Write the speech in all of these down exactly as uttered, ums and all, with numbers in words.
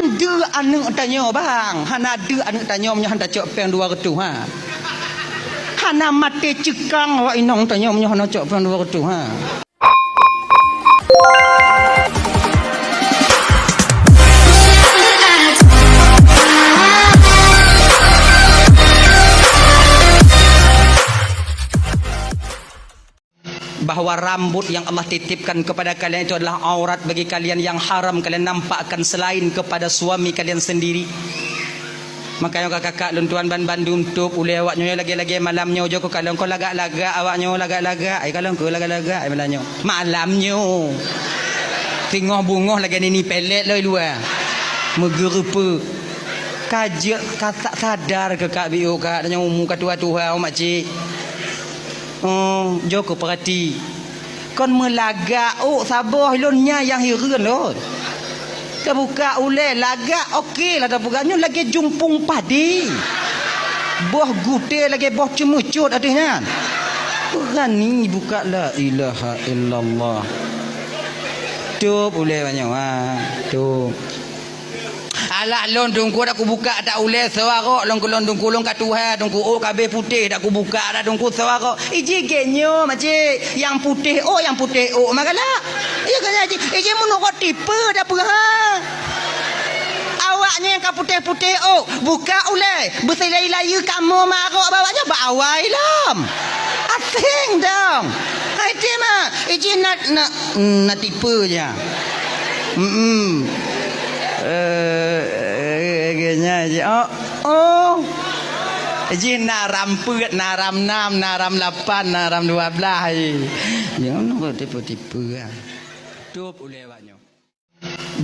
Deuh aneuk tanyoe, bang. Hana deuh aneuk tanyoe meunyoe hana tacok péng dua reutôh, ha. Hana maté ceukang awak inong tanyoe meunyoe hana cok péng dua reutôh, ha. Bahwa rambut yang Allah titipkan kepada kalian itu adalah aurat bagi kalian, yang haram kalian nampakkan selain kepada suami kalian sendiri. Makanya kakak-kakak lôn tuan ban bandum, tôb ulée awak nyoe lagée-lagée malam nyoe, jok kalon ko lagak-lagak awak nyoe lagak-lagak, ai kalon ko lagak-lagak ai malam nyoe. Malam nyoe. Teungoh beungoh lagée nini pelet loi luwa. Meugeureupeuk. Ka jeuet ka sa-, sadar keu kak biôh kak, nyoe umu ka tuha-tuha, oh makcik. Oh, jok keu peurati. Kon meulagak ôk saboh lôn nyan nyang hireuen lôn. Tabuka ulée lagak oke lah tabuka, nyoe lagée jumpung padi. Boh gutée lagée boh ceumeucot ateueh nyan. Beurani buka, la ilaha illallah. Tôb ulée banyoe, ha. Tôb. Alah lôn teungku dak kubuka dak ulée soe arok lôn keu lôn teungku lôn ka tuha teungku ôk ka abéh putéh dak kubuka dak teungku soe arok. Iji gét nyoe makcik, nyang putéh ôk, nyang putéh ôk mah galak. Iya kan iji, iji meunurot tipe dak peue ha. Awak nyoe nyang ka putéh-putéh ôk, buka ulée, beusilai-layeue kamoe mah arok bak awak nyoe bak awai lom. Asing dong. Hai ti mah, iji na, na, na tipe ja. Hmm. Eh, eh, eh, nya, nya, oh, oh. Jih na ram peuet, na ram nam, na ram lapan, na ram dua belas, ai. Jangan tipu-tipu, ah. Tôb ulée awak nyoe.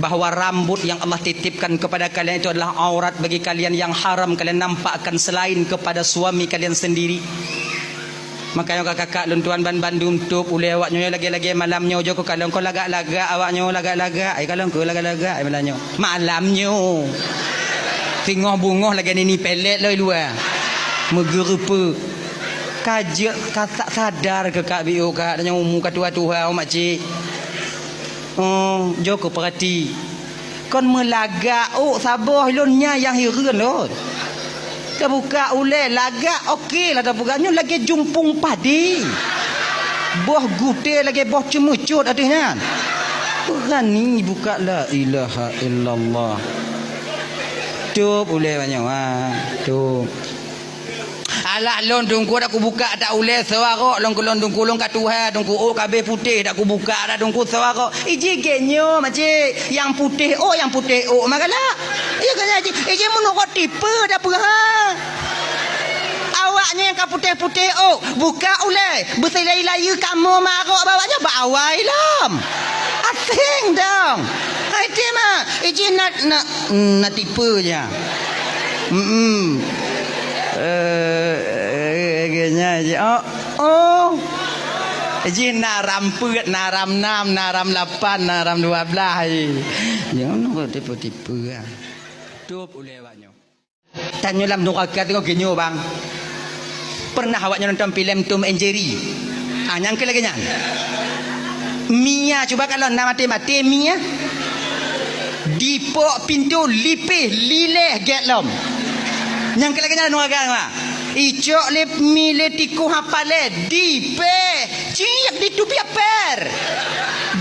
Bahwa rambut yang Allah titipkan kepada kalian itu adalah aurat bagi kalian, yang haram kalian nampakkan selain kepada suami kalian sendiri. Makanya kakak-kakak lôn tuan ban bandum, tôb ulée awak nyoe lagée-lagée malam nyoe, jok kalon ko lagak-lagak awak nyoe lagak-lagak, ai kalon ko lagak-lagak ai malam nyoe. Malam nyoe. Teungoh beungoh lagée nini pelet loi luwa. Meugeureupeuk. Ka jeuet ka sa-, sadar keu kak biôh kak, nyoe umu ka tuha-tuha, oh makcik. Oh, jok keu peurati. Kon meulagak ôk saboh lôn nyan nyang hireuen lôn. Tabuka ulée lagak oke lah tabuka, nyoe lagée jumpung padi. Boh gutée lagée boh ceumeucot ateueh nyan. Beurani buka, la ilaha illallah. Tôb ulée banyoe, ha. Tôb. Alah lôn teungku dak kubuka dak ulée soe arok lôn keu lôn teungku lôn ka tuha teungku ôk ka abéh putéh dak kubuka dak teungku soe arok. Iji gét nyoe makcik, nyang putéh ôk, nyang putéh ôk mah galak. Iya kan iji, iji meunurot tipe dak peue ha. Awak nyoe nyang ka putéh-putéh ôk, buka ulée, beusilai-layeue kamoe mah arok bak awak nyoe bak awai lom. Asing dong. Hai ti mah, iji na, na, na tipe ja. Hmm. Eh, eh, eh, nya, nya, oh, oh. Jih na ram peuet, na ram nam, na ram lapan, na ram dua belas, ai. Jangan tipu-tipu, ah. Tôb ulée awak nyoe. Tanyoe lam nuraka teungoh geuh nyoe, bang. Pernah awak nyoe nonton filem Tom and Jerry? Ah, nyang keu lagée nyan. Mia, cuba kalon na maté-maté mia. Dipok pintoe lipéh lilée gét lom. Nyang keu lagée nyan nuraka, bang. Icok lé mi lé tikôh hapalée, dipéh, ciek ditubiak pér.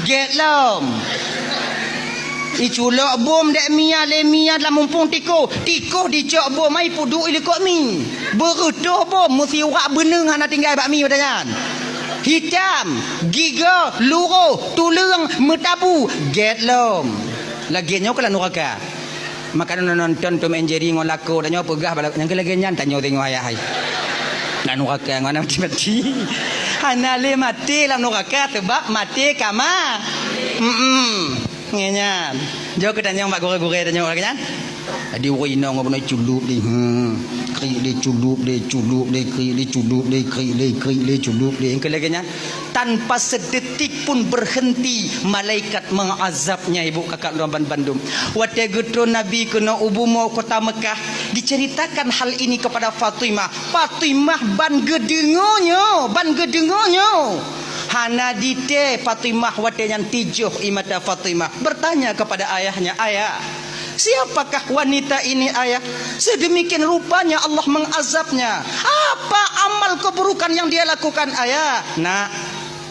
Gét lom. Iculok bom dék mia lé mia lam mumpung tikôh. Tikôh dicok bom ai puduek ilikot mi. Beureutoh bom meusiurak beuneueng hana tinggai bak mi watée nyan. Hitam, gigoe, luroh, tuleueng, meutabu, gét lom. Lagée nyoe keuh lam nuraka. Maka nonton Tom and Jerry ngon lakoe tanyoe peugah bala nyang keu lagée nyan tanyoe teungoh ayah hai. Lam nuraka ngon maté-maté. Hana lé maté lam nuraka sebab maté kama. Hmm. Nyan. Jok keu tanyong bak gurée-gurée tanyong lagée nyan. Jadi ureueng inong ngon bunoe culub di. Hmm. Krik di culub di, culub di, krik di culub di, krik di, krik di culub di. Nyang keu lagée nyan. Tanpa sedetik pun berhenti malaikat mengazabnya, ibu kakak lôn ban bandum. Watée geutron Nabi keunoe u bumoe kota Mekah, diceritakan hal ini kepada Fatimah. Fatimah ban geudeungoe nyoe, ban geudeungoe nyoe. Hana ditée Fatimah watée nyan tijoh ie mata Fatimah. Bertanya kepada ayahnya, "Ayah, Siapakah wanita ini, Ayah? Sedemikian rupanya Allah mengazabnya. Apa amal keburukan yang dia lakukan, Ayah? Nak,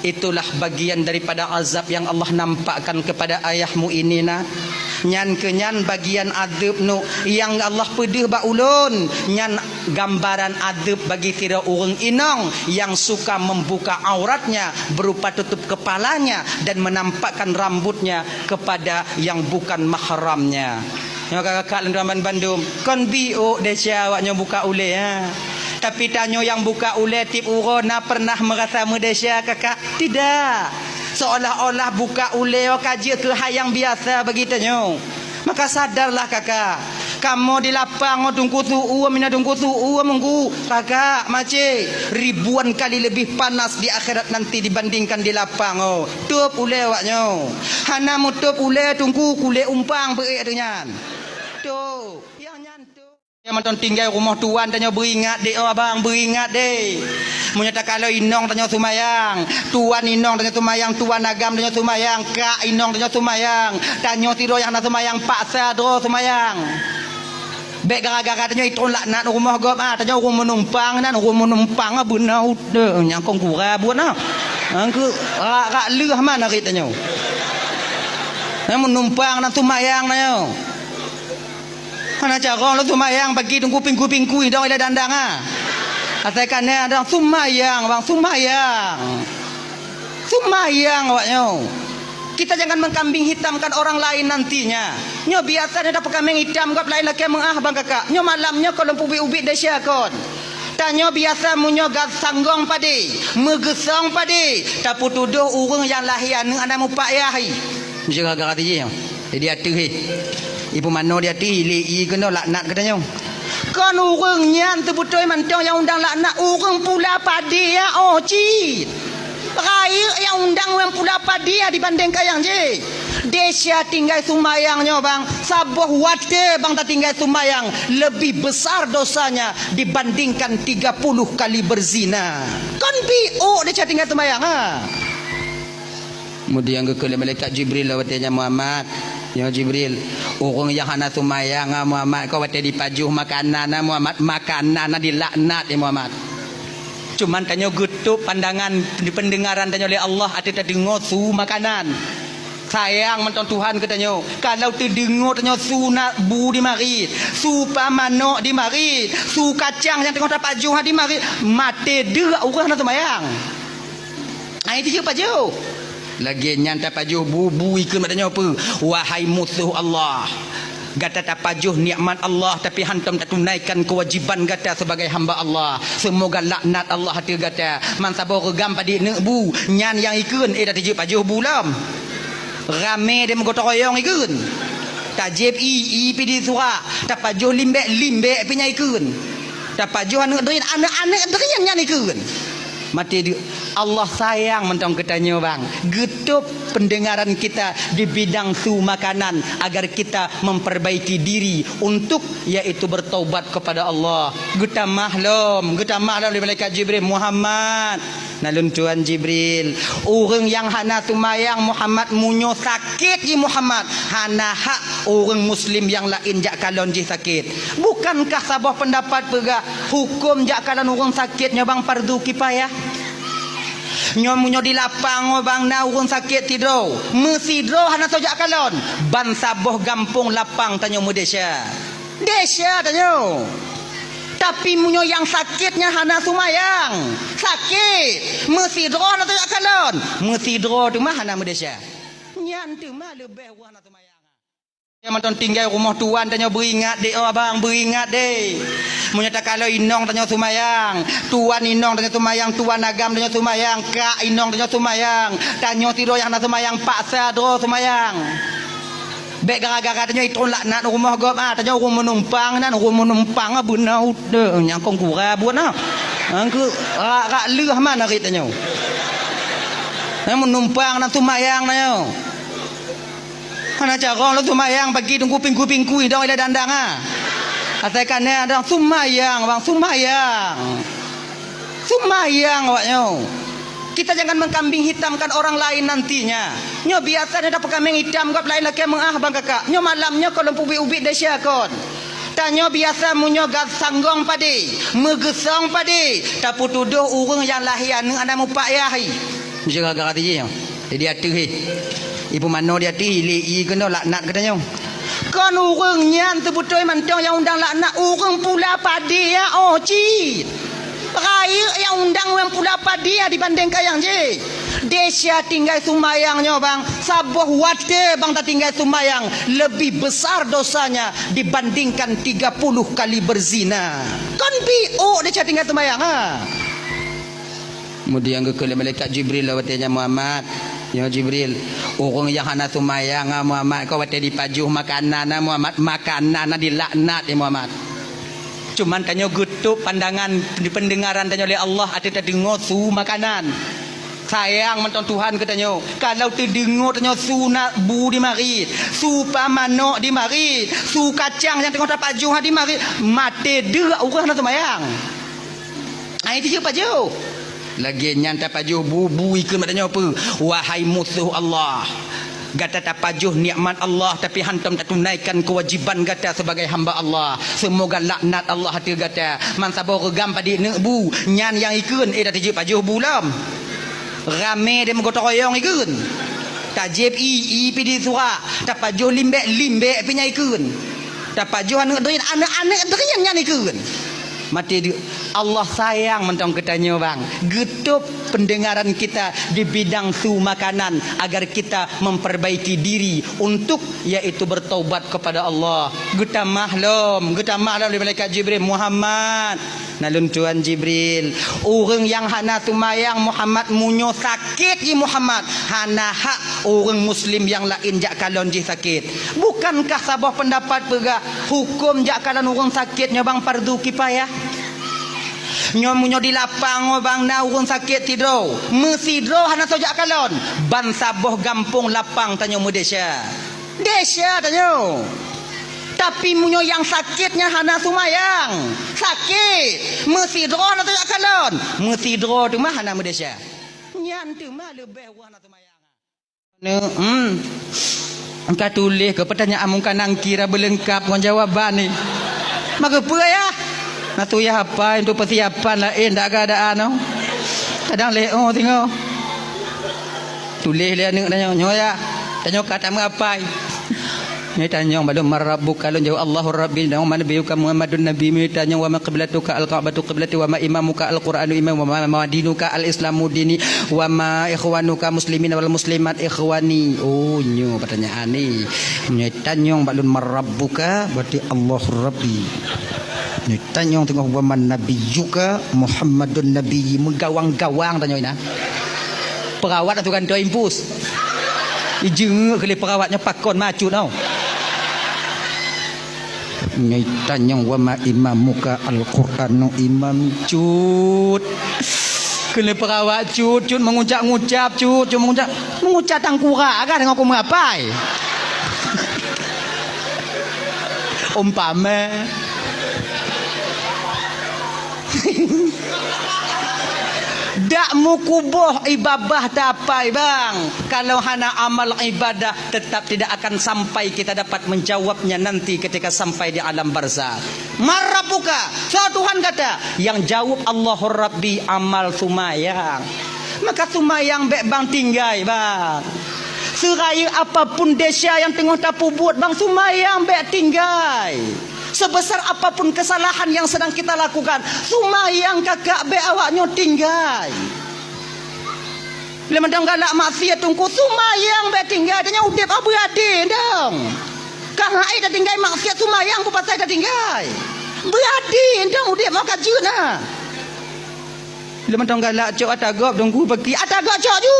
itulah bagian daripada azab yang Allah nampakkan kepada ayahmu ini, Nak. Nyan keuh nyan bagian adeueb, Nuk, nyang Allah peudeuh bak ulôn. Nyan gambaran adeueb bagi sidroe ureuëng inong yang suka membuka auratnya berupa tutup kepalanya dan menampakkan rambutnya kepada yang bukan mahramnya. Nyoe kakak lôn tuan bandum, kon biôk desya awak nyoe buka ulée, ha. Tapi tanyoe nyang buka ulée tieb uroe na pernah merasa meudesya, kakak? Tidak. Seolah-olah buka ulée ka jeuet keu hai nyang biasa bagi tanyoe. Maka sadarlah, kakak. Kamoe di lapang ngon Teungku Su'u, mina Teungku Su'u, Teungku. Kakak, mace, ribuan kali lebih panas di akhirat nanti dibandingkan di lapang, oh. Tôb ulée awak nyoe. Hana meutôb ulée, Teungku, kulét umpang peuék teuh nyan. Tôb, nyang nyan tôb. Nyang mantong tinggai rumoh tuan tanyoe beuingat deh, oh abang, beuingat deh. Meunyoe takalon inong tanyoe seumayang, tuan inong tanyoe seumayang, tuan agam tanyoe seumayang, kak inong tanyoe seumayang, tanyoe sidroe nyang hana seumayang, paksa droe seumayang. Bék gara-gara tanyoe itron laknat u rumoh gob, ah, tanyoe ureuëng meunumpang nan, ureuëng meunumpang, ah, beuna udeueng nyang kong gura buet, ah. Angkeu rak-rak leuh man arit tanyoe. Nyang meunumpang nan seumayang tanyoe. Hana carông lôn seumayang pagi teungku pingku-pingku idong ilée dandang, ah. Asai ka na dong seumayang, bang, seumayang. Seumayang awak nyoe. Kita jangan mengkambing hitamkan orang lain nantinya. Nyoe biasa nyoe tapeukaméng itam gob laén lakée meuáh bang kakak. Nyoe malam nyoe kon lôn peubiet-ubiet desya kon. Tanyoe biasa meunyoe gat sanggong padé, meugeusong padé, tapeutudôh ureuëng nyang lahé aneuëk hana mupak yah. Miseu gara-gara tijih nyoe. Jadi ateueh, eh. Ipeumanoe di ateueh, ilée ié keunoe laknat geutanyoe. Kon ureuëng nyan teubeutôi mantong nyang undang laknat, ureuëng pula padé, ya, oh, cit. Rayeuk nyang undang ureuëng pula padé ya dibandingkan nyang jih. Desya tinggai seumayang nyoe, bang, saboh watée bang tatinggai seumayang lebih besar dosanya dibandingkan tiga puluh kali berzina. Kon biôk desya tinggai seumayang, ha? Kemudian geukheun lé malaikat Jibril lom watée nyan, Muhammad, ya Jibril, ureuëng nyang hana seumayang, ah, Muhammad, kon watée dipajoh makanan, ah, Muhammad, makanan, ah, dilaknat, ya Muhammad. Cuman tanyoe geutôb pandangan di peundeungaran tanyoe lé Allah ateueh tadeungoe su makanan. Sayang mantong Tuhan keu tanyoe. Kalau teudeungoe tanyoe su na bu di marit, su pa manok di marit, su kacang nyang teungoh tapajoh di marit, maté deuk ureuëng hana seumayang. Ai tijeuek pajoh. Lagée nyan tapajoh bu-bu ikheun bak tanyoe peue? Wahai musoh Allah, gata tapajoh nikmat Allah tapi hantom tatunaikan keuwajiban gata sebagai hamba Allah. Seumoga laknat Allah ateueh gata. Man saboh reugam padé neuk bu, nyan nyang ikheun, eh, dak tijeuek pajoh bu lom. Ramé deh meugotong royong ikheun. Tajép ié, ié pih disurak. Tapajoh limbék, limbék pih nyan ikheun. Tapajoh aneuëk drien, aneuëk-aneuëk drien nyan ikheun. Maté deuk. Allah sayang mantong keu tanyoe, bang. Geutôb peundeungaran kita di bidang su makanan agar kita memperbaiki diri untuk, yaitu bertaubat kepada Allah. Geutamah lom, geutamah lom lé malaikat Jibril, Muhammad. Na lôn tuan Jibril, ureuëng nyang hana seumayang Muhammad meunyoe sakét jih Muhammad, hana hak ureuëng muslim nyang laén jak kalon jih sakét. Bukankah saboh peundapat peugah hukôm jak kalon ureuëng sakét nyoe bang fardu kifayah? Nyoe meunyoe di lapang nyoe bang na ureuëng sakét sidroe, meusidroe hana soe jak kalon, ban saboh gampông lapang tanyoe meudesya. Desya tanyoe. Tapi meunyoe nyang sakét nyan hana seumayang, sakét, meusidroe hana tajak kalon, meusidroe teuma hana meudesya. Nyan teuma leubeh ureuëng hana seumayang. Nyang mantong tinggai rumoh tuan tanyoe beuingat deh, oh abang, beuingat deh. Meunyoe takalon inong tanyoe seumayang, tuan inong tanyoe seumayang, tuan agam tanyoe seumayang, kak inong tanyoe seumayang, tanyoe sidroe nyang hana seumayang, paksa droe seumayang. Bék gara-gara tanyoe itron laknat u rumoh gob, ah, tanyoe ureuëng meunumpang nan, ureuëng meunumpang, ah, beuna udeueng nyang kong gura buet, ah. Angkeu rak-rak leuh man arit tanyoe. Nyang meunumpang nan seumayang tanyoe. Hana carông lôn seumayang pagi teungku pingku-pingku idong ilée dandang, ah. Asai ka na dong seumayang, bang, seumayang. Seumayang awak nyoe. Kita jangan mengkambing hitamkan orang lain nantinya. Nyoe biasa nyoe tapeukaméng itam gob laén lakée meuáh bang kakak. Nyoe malam nyoe kon lôn peubiet-ubiet desya kon. Tanyoe biasa meunyoe gab sanggong padé, meugeusong padé, tapeutudôh ureuëng nyang lahé aneuëk hana mupak yah. Gara-gara tijih nyoe. Jadi ateueh, eh. Ibu mano di ateueh, lé i keunoe laknat geutanyoe. Kon ureuëng nyan teubeutôi mantong nyang undang laknat, ureuëng pula padé ya, oh, cit. Rayeuk nyang undang ureuëng pula padé ya dibandingkan nyang jih. Desya tinggai sumbayang nyoe bang, saboh watée bang tatinggai sumbayang, lebih besar dosanya dibandingkan tiga puluh kali berzina. Kon biôk desya tinggai sumbayang, ha? Kemudian geukheun lé malaikat Jibril lom watée nyan, "Muhammad, nyoe Jibril, ureuëng nyang hana seumayang, ah, Muhammad, kon watée jipajoh makanan, ah, Muhammad, makanan, ah, jilaknat, ya Muhammad." Cuman tanyoe geutôb pandangan, peundeungaran tanyoe lé Allah ateueh tadeungoe su makanan. Sayang mantong Tuhan keu tanyoe. Kalau teudeungoe tanyoe su na bu jimarit, su pamanök jimarit, su kacang nyang teungoh tapajoh jimarit, maté deuk ureuëng hana seumayang. Ai tijeuet pajoh. Lagée nyan tapajoh bu, bu ikheun bak tanyoe peue? Wahai musoh Allah, gata tapajoh nikmat Allah tapi hantom tatunaikan keuwajiban gata sebagai hamba Allah. Seumoga laknat Allah ateueh gata. Man saboh reugam padit neuk bu, nyan nyang ikheun, eh, tatijeuet pajoh bu lom. Ramé deh meugotong royong ikheun. Tajieb i, i pi di surak, tapajoh limbek, limbek pi nyan ikheun. Tapajoh aneuëk drien, aneuëk-aneuëk drien nyan ikheun. Maté deuk. Allah sayang mantong keu tanyoe bang. Geutôb peundeungaran kita di bidang su makanan agar kita memperbaiki diri untuk yaitu bertaubat kepada Allah. Geutamah lom, geutamah lom lé malaikat Jibril, "Muhammad, na lôn tuan Jibril, ureuëng nyang hana seumayang Muhammad meunyoe sakét jih Muhammad, hana hak ureuëng muslim nyang laén jak kalon jih sakét." Bukankah saboh peundapat peugah hukôm jak kalon ureuëng sakét nyoe bang fardu kifayah? Nyoe meunyoe di lapang nyoe bang na ureuëng sakét sidroe, meusidroe hana soe jak kalon, ban saboh gampông lapang tanyoe meudesya. Desya tanyoe. Tapi meunyoe nyang sakét nyan hana seumayang, sakét, meusidroe hana soe jak kalon, meusidroe teuma hana meudesya. Nyan teuma leubeh ureuëng hana seumayang. Neu, hmm. Ka tuléh keu peutanyaan Mungkar Nangkir beulengkap ngon jawaban ni. Maka peue ya? Na tu ya hapai untuk persiapan laén dak keadaan tu. Kadang lé oh singoh. Tuléh lé aneuk tanyoe, nyoe ya. Tanyoe ka tameuapai. Nyoe tanyong bak lôn, "Man rabbuka?" Lôn jaweueb, "Allahu Rabbi." Nyoe, "Man nabiyyuka?" "Muhammadun Nabi." Nyoe tanyong, "Wa ma qiblatuka?" "Al-Ka'batu qiblati." "Wa ma imamuka?" "Al-Qur'anu imami." "Wa ma, ma dinuka?" "Al-Islamu dini." "Wa ma ikhwanuka muslimin wal muslimat ikhwani." Oh, nyoe pertanyaan ni. Nyoe tanyong bak lôn, "Man rabbuka?" Berarti, "Allahu Rabbi." Nyoe tanyong teungoh, "Wa man nabiyyuka?" "Muhammadun nabiyyi." Meugawang-gawang tanyong inan. Perawat atau gantoe impus. Ijeungeuk keu lé perawat nyoe pakon macut tau. Nyoe tanyong, "Wa ma imamuka?" "Al-Qur'anu imami." Cut. Keu lé perawat cut, cut mengucap-ngucap cut, cut mengucap, mengucap tangkurak agak deungon kumeuapai. Umpama. Dak meukuboh ié babah tapai bang, kalau hana amal ibadah tetap tidak akan sampai kita dapat menjawabnya nanti ketika sampai di alam barzakh. "Man rabbuka?" Soe Tuhan gata? Nyang jaweueb, "Allahu Rabbi," amal seumayang. Maka seumayang bék bang tinggai bang. Seurayeuk apapun desya nyang teungoh tapeubuet bang, seumayang bék tinggai. Sebesar apapun kesalahan yang sedang kita lakukan, seumayang kakak bék awak nyoe tinggai. Lé mantong galak maksiat teungku, seumayang bék tinggai, tanyoe udeb beuadé dong. Ka hai tatinggai maksiat seumayang peue pasai tatinggai. Beuadé dong udeb mau ka jeuet na. Lé mantong galak cok ata gob teungku bagi, ata gob cok ju.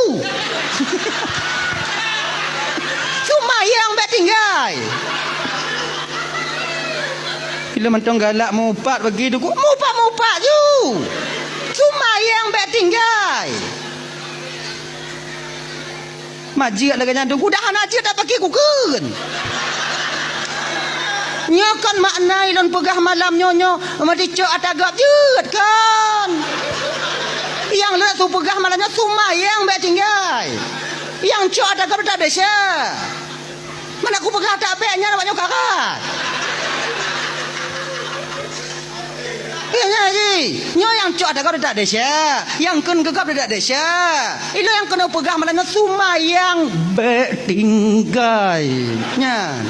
Seumayang bék tinggai. Lé mantong galak mupat bagi teungku, mupat-mupat ju. Seumayang bék tinggai. Mak jeuet lagée nyan teungku, dah hana jeuet dak paki kukheun. Nyoe kon makna ilôn peugah malam nyoe, nyoe meuticok ata gob jeuet kon. Nyang leuet su peugah malam nyoe seumayang bék tinggai. Nyang cok ata gob that desya. Mana kupeugah that bék nyan awak nyoe karat. Iya, iya, iya. Nyoe nyang cok ata gob that desya. Nyang kheun keu gob that desya. Ilôn nyang keuneuk peugah malam nyoe seumayang bék tinggai. Nyan.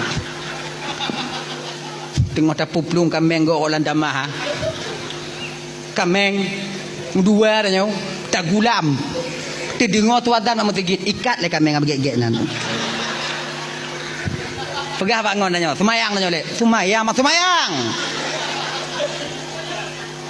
Teungoh tapuplueng kaméng gob lam tamah, ha. Kaméng dua tanyoe tagulam. Teudeungoe su azan bak meuseujid, ikat lé kaméng abgét-gét nyan. Peugah bak ngon tanyoe, seumayang tanyoe lé. Seumayang, mak seumayang.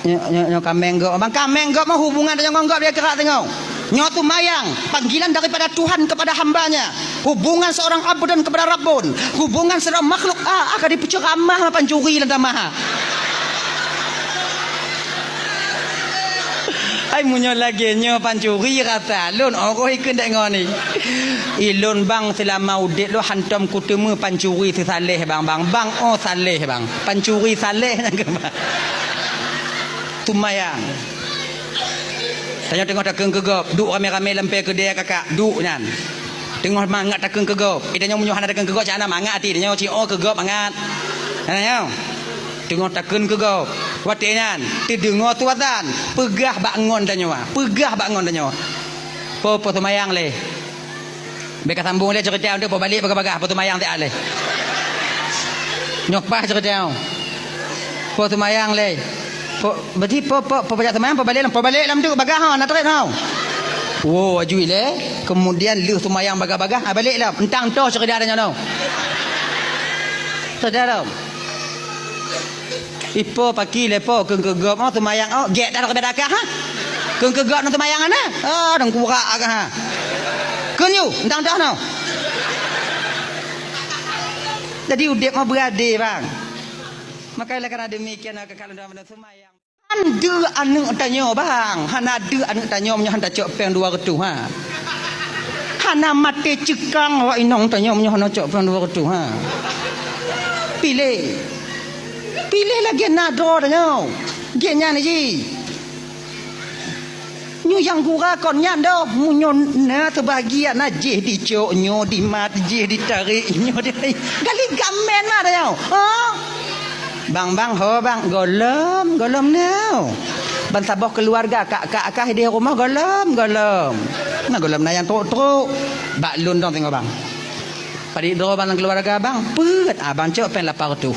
Nyoe, nyoe, nyoe kaméng gob. Bang kaméng gob mah hubungan tanyoe ngon gob di akhirat tanyoe. Nyoe seumayang, panggilan daripada Tuhan kepada hamba-Nya. Hubungan seorang abdun kepada Rabbun. Hubungan seorang makhluk, ah, akan dipeuceuramah pancuri lam tamah. Ai meunyoe lagée nyoe pancuri rasa lôn, oh, ikheun dek ngon ni. Ilôn bang seulama udeb lôn hantom kuteumé pancuri seusaleh bang, bang, bang, oh saleh bang. Pancuri saleh nyan keuh bang. Seumayang. Tanyoe teungoh takheun keu gob, duek ramé-ramé lam pée keudée kakak, duek nyan. Teungoh mangat takheun keu gob. Eh, tanyoe meunyoe hana takheun keu gob, cak hana mangat até tanyoe, ci oh keu gob mangat. Hana nyoe. Teungoh takheun keu gob. Watée nyan, teudeungoe su azan, peugah bak ngon tanyoe, ah. Peugah bak ngon tanyoe. Po, po seumayang lé. Bék ka sambong lé ceurita nyoe, po balek bagah-bagah, po seumayang siat lé. Nyoe paih ceurita nyoe. Po seumayang lé. Po, berarti po, po, po pajak seumayang, po balek lom, po balek lom tu, bagah ha, na trép ha. Wo, aju lé. Kemudian lheueh seumayang bagah-bagah, ha, balek lom. Eunteuk toh ceurita nyoe. Saudara. Ipo paki lepo kheun keu gob, oh, seumayang, oh, gét dah beda kah, ha? Kheun keu gob na seumayang ana? Oh, dong kurak kah, ha? Kheun yu, ndang dah no. Jadi udeb mah beurade, bang. Maka oleh karena demikian, keu kalon dalam seumayang. Kan deuh aneuk tanyoe, bang. Hana deuh aneuk tanyoe meunyoe han tacok péng dua reutôh, ha. Hana maté ceukang awak inong tanyoe meunyoe hana cok péng dua reutôh, ha. Piléh. Piléh lagée na droe tanyoe. Gét nyan ji. Nyoe nyang gura kon nyan doh. Meunyoe na seubahagian na jih dicok, nyoe dimat, jih ditarek, nyoe di-, gali gamen mah tanyoe. Ha? Bang, bang, ho, bang. Gohlom, gohlom nyoe. Ban saboh keuluwarga, kak, kak, kak di rumoh gohlom, gohlom. Na gohlom na nyang trok-trok. Bak lôn dong singoh, bang. Padit droe bang lam keuluwarga bang, peuet, ah, bang cok péng lapan reutôh.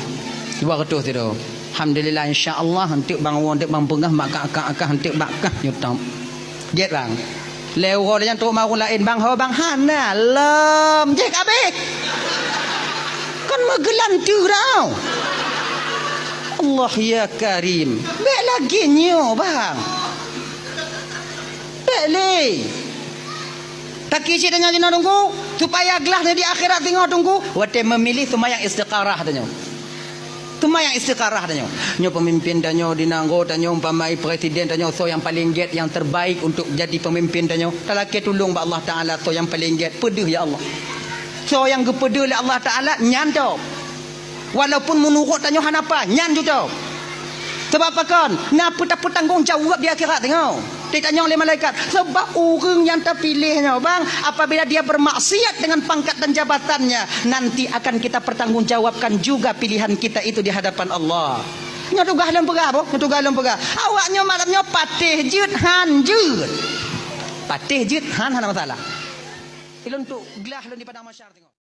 Dua reutôh sidroe. Alhamdulillah, insya Allah, eunteuk bang woe, eunteuk bang peugah mak kak, kak, kak, eunteuk bak kah nyoe tom. Jeuet bang. Lhée uroe lheueh nyan trok mak ureuëng laén, bang, ho bang, hana lom. Jih kabeh. Kan meugeulanteue tau. Allah ya Karim. Bék lagée nyoe, bang. Bék lé. Taki cit tanyoe jinoe Teungku, supaya glah di akhirat singoh Teungku, watée meumilih seumayang istikharah tanyoe. Seumayang istikharah tanyoe. Nyoe peumimpin tanyoe di nanggroe tanyoe, umpama presiden tanyoe, soe nyang paleng gét, nyang terbaik untuk jadi peumimpin tanyoe. Talakée tulông bak Allah Taala, soe nyang paleng gét, peudeuh ya Allah. Soe nyang geupeudeuh lé Allah Taala, nyan tôb. Walaupun meunurot tanyoe hana paih, nyan ju tôb. Sabab pakon? Na peue tapeutanggong jaweueb di akhirat tanyoe. Ditanyong lé malaikat, sabab ureuëng nyang tapiléh nyoe, bang, apabila dia bermaksiat dengan pangkat dan jabatannya, nanti akan kita pertanggungjawabkan juga pilihan kita itu di hadapan Allah. Nyoe tugaih lôn peugah, boh, nyoe tugaih lôn peugah. Awak nyoe malam nyoe patéh jeuet han jeuet. Patéh jeuet han hana masalah. Ilôn tu glah lôn di padang mahsyar tengok.